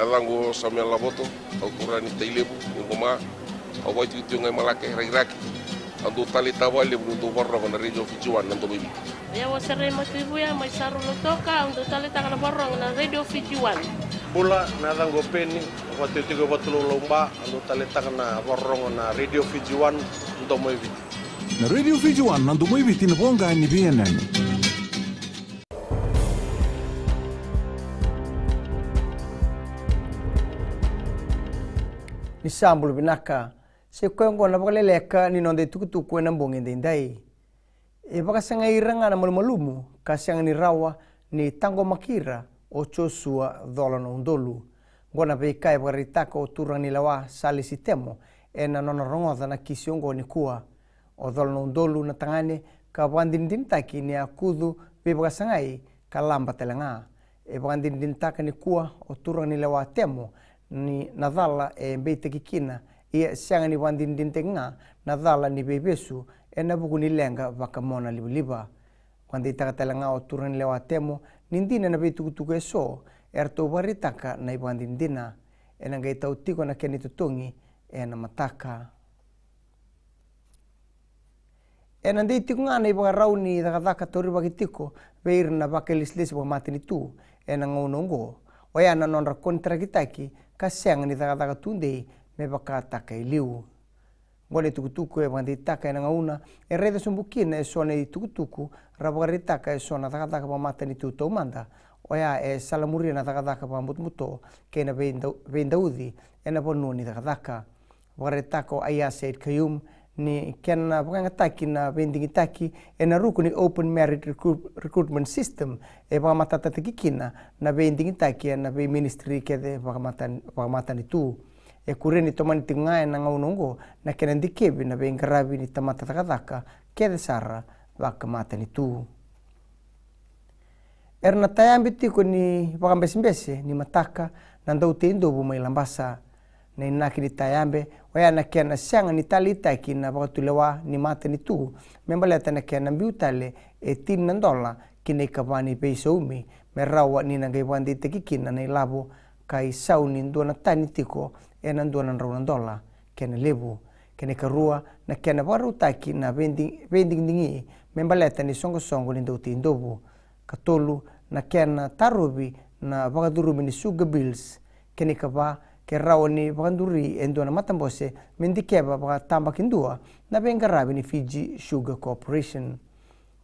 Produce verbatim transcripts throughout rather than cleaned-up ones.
Yacaqu o Samuel Lavoto, au turaga ni Tailevu, ni Qoma. Au vakaitikotiko ga i Malake, Rakiraki. Au dau taleitaka vakalevu niu dau vakarorogo na Radio Fiji One, na Domo i Viti. Au o Serei Matuivuya mai Saru, Lautoka, au dau taleitaka na vakarorogo na Radio Fiji One. Bula, na yacaqu o Peni, au vakaitikotiko e Vatulaulau, Ba, au dau taleitaka na vakarorogo na Radio Fiji One, na Domo i Viti. Na Radio Fiji One, na Domo i Viti, na voqa ni veiyanuyanu. Ni sa bula vinaka. Sa i koya oqo na vakaleleka ni noda itukutuku ena bogi edaidai. E vakasagai ira ga na malumalumu ka sega ni rawa ni taqomaki ira o Josua Colanaudolu. Oqo na veika e vakaraitaka o turaganilewa Salesi Temo ena nona rogoca na kisi oqo nikua. O Colanaudolu na tagane ka vakadinadinataki ni a kucu veivakasagai ka laba tale ga. E vakadinadinataka nikua o turaganilewa Temo ni na cala e beitaki kina, ia sega ni vakadinadinataki ga na cala ni veivesu ena vuku ni leqa vakamonalivaliva. Vakadeitaka tale ga o turaganilewa Temo ni dina na veitukutuku eso eratou vakaraitaka na ivakadinadina. Ena qai tau tiko na kena itotogi ena mataka. Ena dei tiko ga na ivakarau ni cakacaka taurivaki tiko vei ira na vakailesilesi vakamatanitu ena gauna oqo, oya na nodra konitarakitaki ka sega ni cakacaka tudei me vakataka e liu. Oqo na itukutuku e vakadeitaka ena gauna e raica sobu kina eso na itukutuku ra vakaraitaka eso na cakacaka vakamatanitu taumada, oya e salamuria na cakacaka vakabutobuto kei na veidau-, veidauci ena vanua ni cakacaka. Vakaraitaka o Aiyaz Sayed-Khaiyum ni kena vakayagataki na veidigitaki ena ruku ni Open Merit Recruit-, Recruitment System e vakamatatataki kina na veidigitaki ena veiministry kece vakamata-, vakamatanitu. E kuria ni tomani tiko ga ena gauna oqo na kena dikevi na veiqaravi ni tamata cakacaka kece sara vakamatanitu. Era na tayabe tiko ni vakabesebese ni mataka na dauteidovu mai Labasa. Na inaki ni tayabe oya na kena sega ni taleitaki na vakatulewa ni matanitu me baleta na kena biu tale e tini na dola ki na ikava ni veisaumi me rawa ni na qai vakadeitaki kina na ilavo ka isau ni dua na tani tiko ena dua na drau na dola kena levu. Kena ikarua na kena vakarautaki na veidi-, veidigidigi me baleta ni soqosoqo ni dauteidovu. Katolu na kena tarovi na vakacurumi ni sugar bills. Kena ikava ke rawa ni vakaduri e dua na matabose me dikeva vakatabakidua na veiqaravi ni Fiji Sugar Corporation.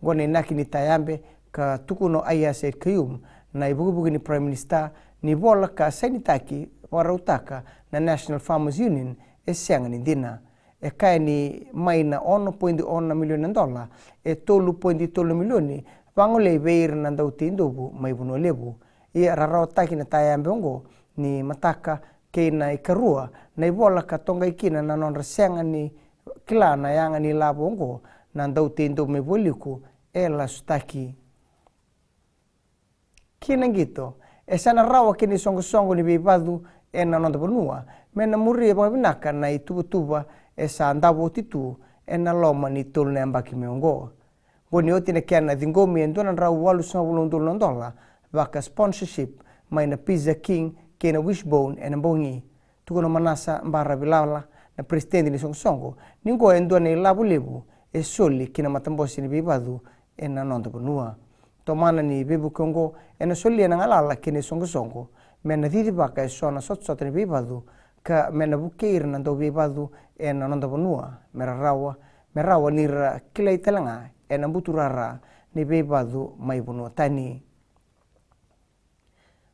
Oqo na inaki ni tayabe ka tukuna o Aiyaz Sayed-Khaiyum na ivukivuki ni Prime Minister ni vola ka sainitaki vakarautaka na National Farmers Union e sega ni dina. E kaya ni mai na ono poidi ono na milioni na dola, e tolu poidi tolu na milioni vagolei vei ira na dauteidovu mai Vanua Levu. Ia rarawataki na tayabe oqo ni mataka kei na ikarua na ivola ka toqai kina na nodra sega ni kila na yaga ni lavo oqo na dauteidovu mai Vualiku e lasutaki. Ki na qito, e sa na rawa ki na isoqosoqo ni veivacu ena noda vanua me na muria vakavinaka na ituvatuva e sa davo oti tu ena loma ni tolu na yabaki mai oqo. Oqo ni oti na kena ciqomi e dua na drau walusagavulu na udolu na dola vaka sponsorship mai na Pizza King kei na Wishbone ena bogi. Tukuna o Manasa Baravilala, na peresitedi ni soqosoqo, ni oqo e dua na ilavo levu e soli ki na matabose ni veivacu ena noda vanua. Tomana ni veivuke oqo ena solia na galala ki na isoqosoqo me na cicivaka eso na sotasota ni veivacu ka me na vukei ira na dauveivacu ena noda vanua me ra rawa, me rawa ni ra kilai tale ga ena buturara ni veivacu mai vanua tani.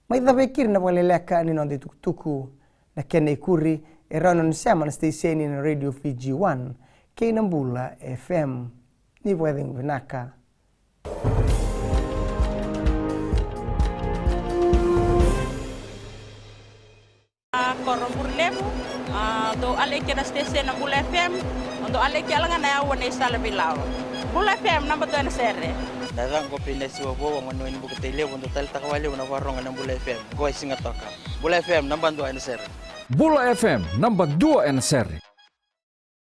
Mai cava e keri na vakaleleka ni noda itukutuku. Na kena ikuri e rawa ni o ni sema na siteseni na Radio Fiji One kei na Bula F M. Ni vakacegu vinaka. A, koro Bure Levu, a, dou aleki na siteseni na Bula F M, dou aleki yala ga na yaua na isala veilawa. Bula F M, naba dua ena sere. Na yacaqu o Peni Siwavou, au gone ni Buketailevu, dou taleitaka vakalevu na vakarorogo na Bula F M. Qo e Sigatoka. Bula F M, naba dua ena sere. Bula F M, naba dua ena sere.